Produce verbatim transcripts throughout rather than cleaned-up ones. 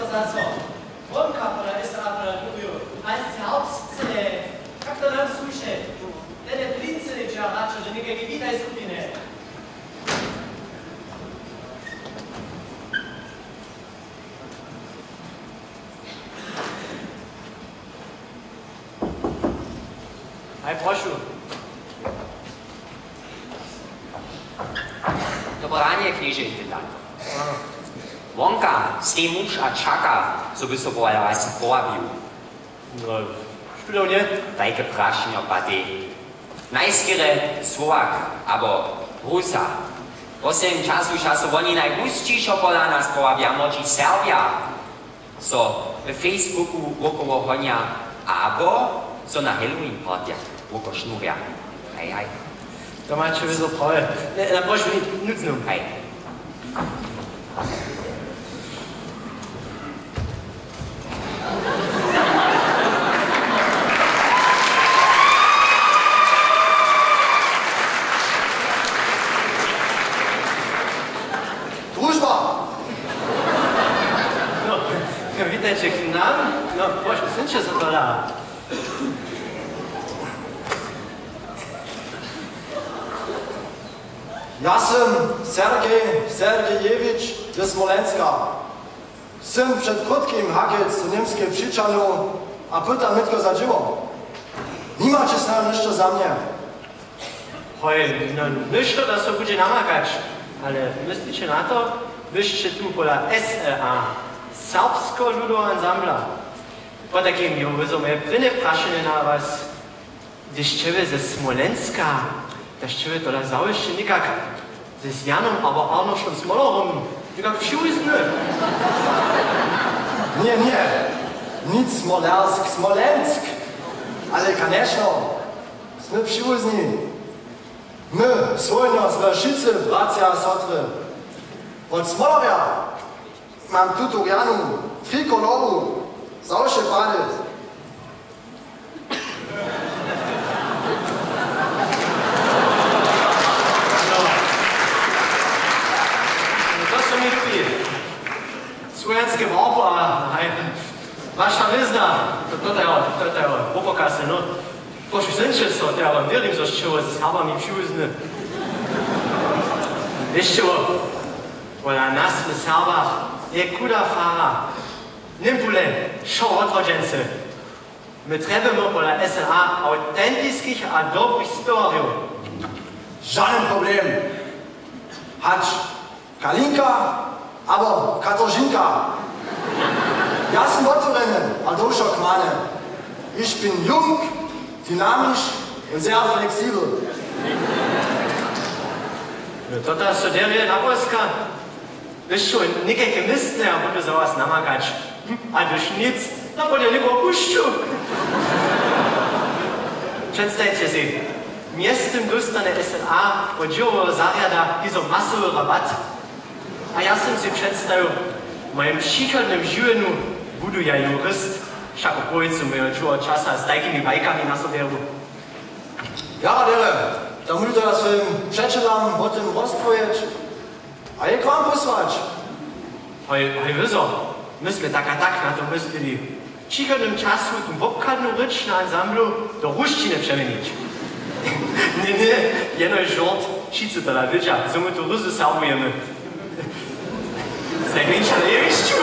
Zaso, wonka pola S R A pola Durio, a serbsce, kak to nam słuše? Tede plince, če ja radšo, že někajke witaj skupiny. Haj, prošu. Dobre ranje, knježe intendant. Wonka stej muž a čaka, zo by so pola was powabił. No, študał, nje? Tajke prašenjo, patej. Najskerje Słowak abo Rusa. Poslednim času ša so woni najhusćišo pola nas powabja, młodźi Serbja, so we Facebooku wokoło honja abo so na Halloween partjach woko šnurja. Haj, haj. To maće wězo prawje. Ne, na prošu, nic, nic. Haj. Družba! No, witajće k nam. No, prošu, sydnće so tola. Ja sym Sergej Sergejewić ze Smolenska. Sym před krótkim hakec do Němskej přićahnył a pytam nětko za dźěło. Nimaće snano něšto za mnje? Hoj, no, něšto, da so budźe namakać. Ale mysliće na to, wy sće tu pola S L A, Serbskeho ludoweho ansambla. Potajkim je wězo moje prěnje prašenje na was. Hdyž sće wy ze Smolenska, to sće wy tola zawěsće někak z Janom abo Arnoštom Smolarom někak přiwuzny. Ně, ně, nic Smolersk, Smolensk. Ale koniečno, smy přiwuzni. My, słowjenjo, smy wšitcy bratřa a sotry. Wot Smolerja mam tutu rjanu trikoloru za wše pady. No. No to so mi lubi. Słojanske warby a, haj, waša hwězda. To, to, to, to, to, to, popokasy, no. Prošu, sydnće so, to ja wam wěrim, zo sće wot z Serbami přiwuzny. Wěsće wo, pola nas w Serbach je chuda fara. Němpule, wšo wotrodźency. My trjebimy pola S L A autentiskich a dobrych spěwarjow. Žadyn problem. Hač Kalinka abo Katoržinka. Ja sym wotewrjeny a dowšo k male. Ich bin jung, dynamisch und sehr flexibel. No to ta so derje na Polska. Wy sće někajke městnje a budu za was namakać. A hdyž nic, no potom někoho pušću. Předstajće sej, mjeztym dóstanje S L A wot dźěłoweho zarjada hižo masowy rabat. A ja sym sej předstajił, w mojim přichodnym žiwjenju budu ja jurist, wšako połojcu mojeho dźiweho časa z tajkimi bajkami na so bjeru. Jara derje, tam móžu to ja swojim přećelam wo tym rozpowědź. A je k wam posłać? Hoj, hoj, wězo, my smy tak a tak na to myslili. W přichodnym času tu wobchadnu rěč na ansamblu do rusćiny přeměnić. Ně, ně, jenož žort, wšitcy tola wědźa, zo my tu ryzy serbujemy. Znajmjeńša na jewišću.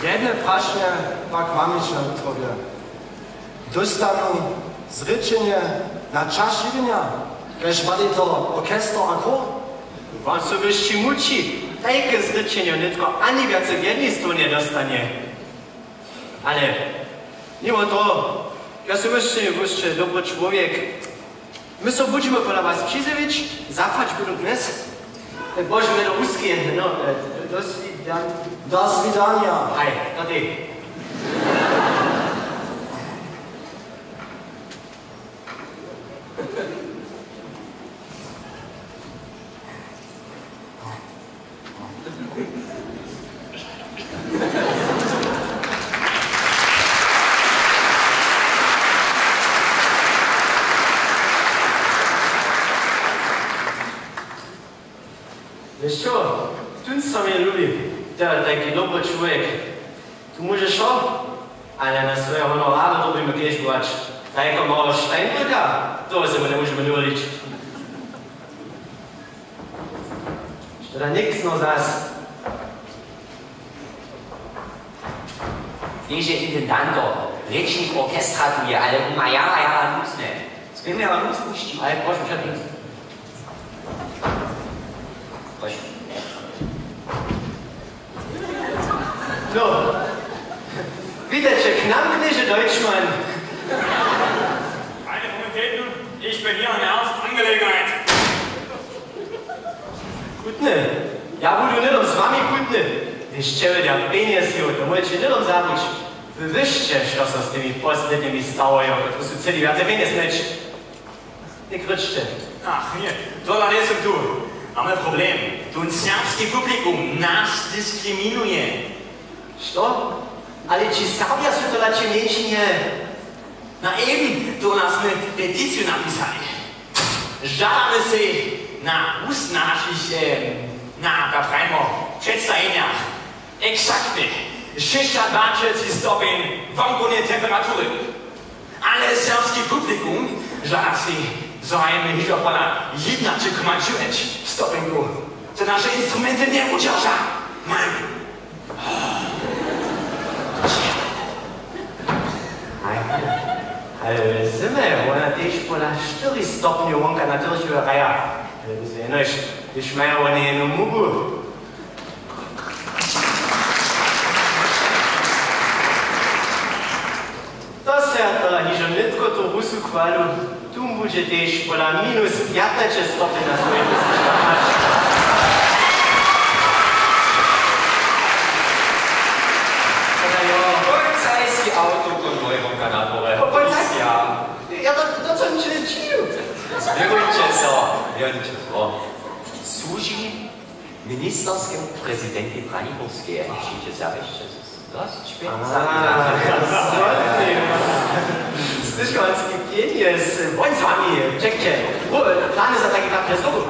Jedne prašenje pak mam hišće k tobje. Dóstanu zrěčenje na čas žiwjenja, kaž matej to orchester a chór? Wam so wěsći muči, tajke zrěčenje nětko ani wjace w jednej stronje dóstanje. Ale nimo toho, ja so wěsći, wěsće dobry čłowjek. My so budźemy pola was přizjewić, zapłać budu dnys. E, Bože, mjeno Ruski, no, e, do swidan-, do swidanja. Haj, to ty. Wěš čo, tón so mje lubi, to je tajki dobry čłowjek. Tu móžeš ho, ale na swoje honorary dyrbimy kežbować. Tajko mało Steinbrücka, toho se mu njemóžemy dowolić. Što da něk znow zas? Knježe intendanto, rěčnik orchestra tu je, ale wón ma jara, jara nuzne. Spěmy ho nuz pušćić? Ale prošum, přepnij. Prošum. No, witajće k nam, knježe Deutschmann. Meine Formalitäten, ich bin hier in ernster Angelegenheit. Chutny, ja budu hnydom z wami chutny. Hdyž ćewjeda pjenjez jo, to móžeće hnydom zabuć. Wy wěsće, što so z tymi poslednimi stało, jo, kotryž su chceli wjace pjenjez měć. Něk rěčće. Ach, ně, tola njejsym tu. Mamy problem. Tón serbski publikum nas diskriminuje. Što? Ale ći Serbja su tola ći mjeńšinje. Na eben, to nas my peticiju napisali. Žadamy sej na wusnadźiše, na, tak prajimo, předstajenjach. Exaktne šěsćadwaćelći stopeń wonkowneje temperatury. Ale serbski publikum žada sej, zo hajmy hižo pola jědnaće koma dźewjeć stopjenjow. To naše instrumenty njewudźerža. Mann. Ale, ale w zymje, wona tež pola štyri stopnjow wonka na tyrchu hraja. Ale jenož, hdyž maja wone jenu mubu. To se ja tola hižo nětko tu Rusu chwalu. Tu budźe tež pola minus pjatnaće stopnjow na swojej Rusu šlapać. Pola jo. Policajski awto, konwoj wonka na dworje. Po-, policaj-. Policija. Ja to, to, co mi činił. Zběrujće so, wěrujće so. Słuži ministerskemu prezidentej Braniborskeje, přińdźe zawěsće z-, z-, z-, z-, zdyškowanski pjenjez, won z wami, čekće. Plany za taki papjer znowu.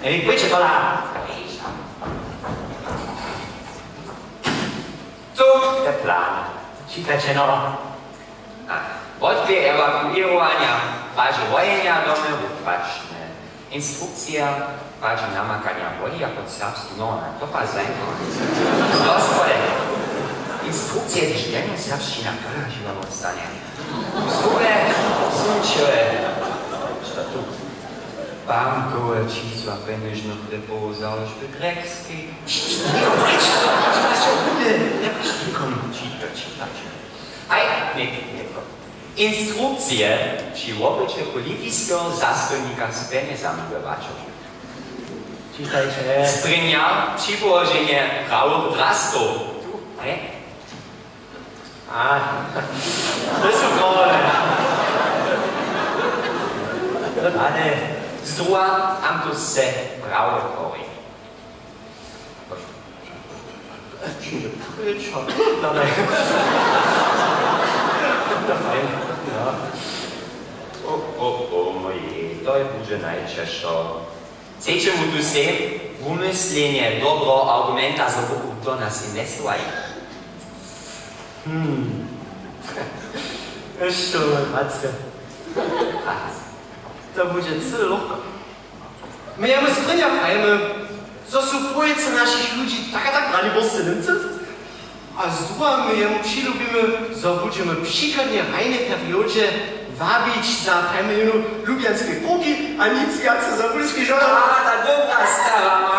Ej, pójće tola. Tu je plan. Čitajće, no. A, wotběh ewakuěrowanja, padźe wohenja, domy wupłaćne. Instrukcija, padźe namakanja wody jako serbski, no, na to pa zajimo. Gospode, instrukcije, hdyž jedno serbšćina, to je žiwa wostanje. Słowe, sumčewe. Što tu? Bankowe čisła pjenježnych depotow, załožby grjekskej. Nikom rěč, što ste humne, njeprošće nikom. Čitać, čitać. Haj, nětko, nětko. Instrukcije při wopyće politiskeho zastojnika z pjenjezami we Waćerju. Čitajće. Sprěnja, připołoženje prawych drastow. Tu, haj. A, to su prawe. Ale zdruha, tam tu sće prawe prawej. O, o, o, mojej, to je budźe najćežšo. Sejće mu tu sej wumyslenje dobreho argumenta, zo bychu do nas inwestowaja. Hmm. Jeszcze raz. To budźe cyle lochko. My jemu sprěnja prajimy, zo su połojca našich ludźi tak a tak Braniborscy Němcy. A zdruha my jemu přilubimy, zo budźemy w přichodnjej hrajnej periodźe wabić za prajmjenju lubjanskej purki a nic wjace za pulski žołdar. A, ta dobra stara